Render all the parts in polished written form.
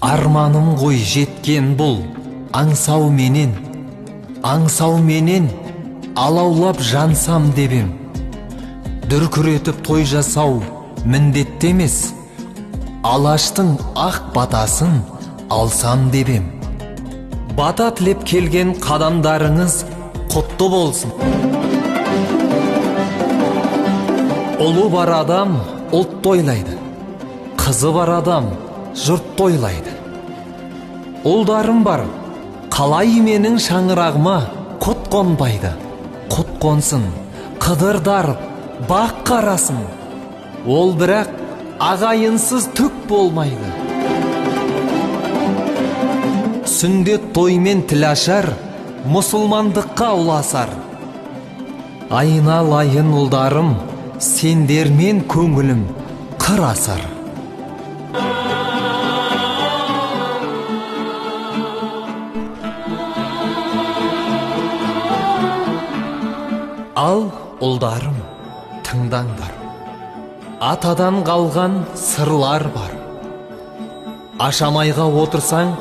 Арманым ғой жеткен бұл аңсауменен, аңсауменен алаулап жансам деп ем. Дүркіретіп той жасау міндетті емес, алаштың ақ батасын алсам деп ем. Бата тілеп келген қадамдарыңыз құтты болсын. Ұлы бар адам ұлт тойлайды, қызы бар адам жұрт тойлайды. Ұлдарым бар, қалай менің шаңырағыма құт қонбайды. Құт қонсын, қыдыр дарып, бақ қарасын. Ол бірақ ағайынсыз түк болмайды. Сүндет тоймен тіл ашар, мұсылмандыққа ұласар. Айналайын ұлдарым, сендермен көңілім қыр асар. Ал ұлдарым, тыңдаңдар. Атадан қалған сырлар бар. Ашамайға отырсаң,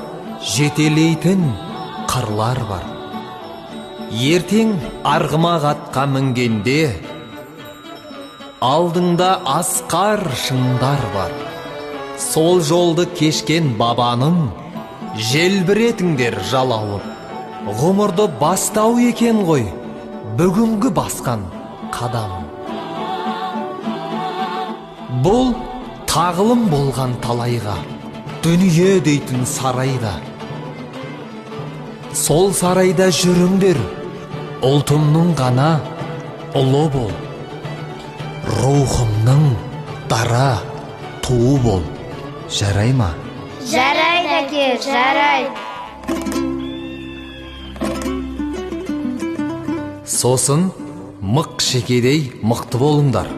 жетелейтін қырлар бар. Ертең арғымақ атқа мінгенде, алдыңда асқар шыңдар бар. Сол жолды кешкен бабаның желбіретіңдер жалауы. Ғұмырды бастау екен ғой, бүгінгі басқан қадам. Бұл тағылым болған талайға, дүние дейтін сарайда. Сол сарайда жүріңдер, ұлтымның ғана ұлы бол, рухымның дара туы бол. Жарай ма? Жарайды, әке, жарайды. Сосын мық шекедей мықты болыңдар.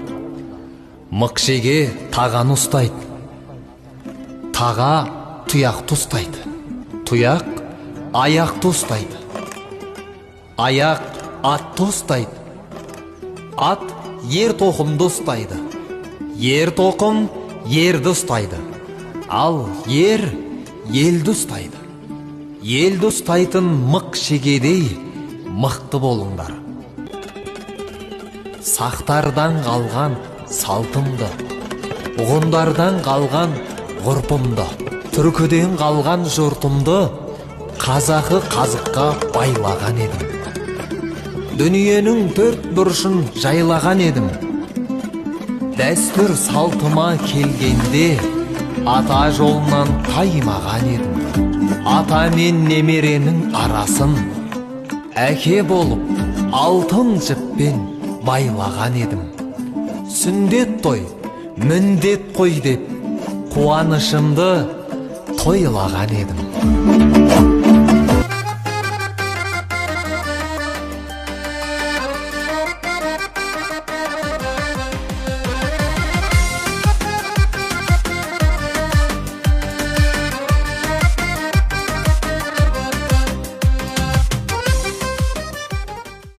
Мық шеге тағаны ұстайды, таға тұяқты ұстайды, тұяқ аяқты ұстайды, аяқ атты ұстайды, ат ер тоқымды ұстайды, ер тоқым ерді ұстайды, ал ер елді ұстайды. Елді ұстайтын мық шегедей мықты болыңдар. Сақтардан қалған салтымды, ғұндардан қалған ғұрпымды, түркіден қалған жұртымды қазақы қазыққа байлаған едім. Дүниенің төрт бұрышын жайлаған едім. Дәстүр салтыма келгенде ата жолынан таймаған едім. Ата мен немеренің арасын әке болып алтын жіппен байлаған едім. Сүндет той, міндет қой деп қуанышымды тойлаған едім.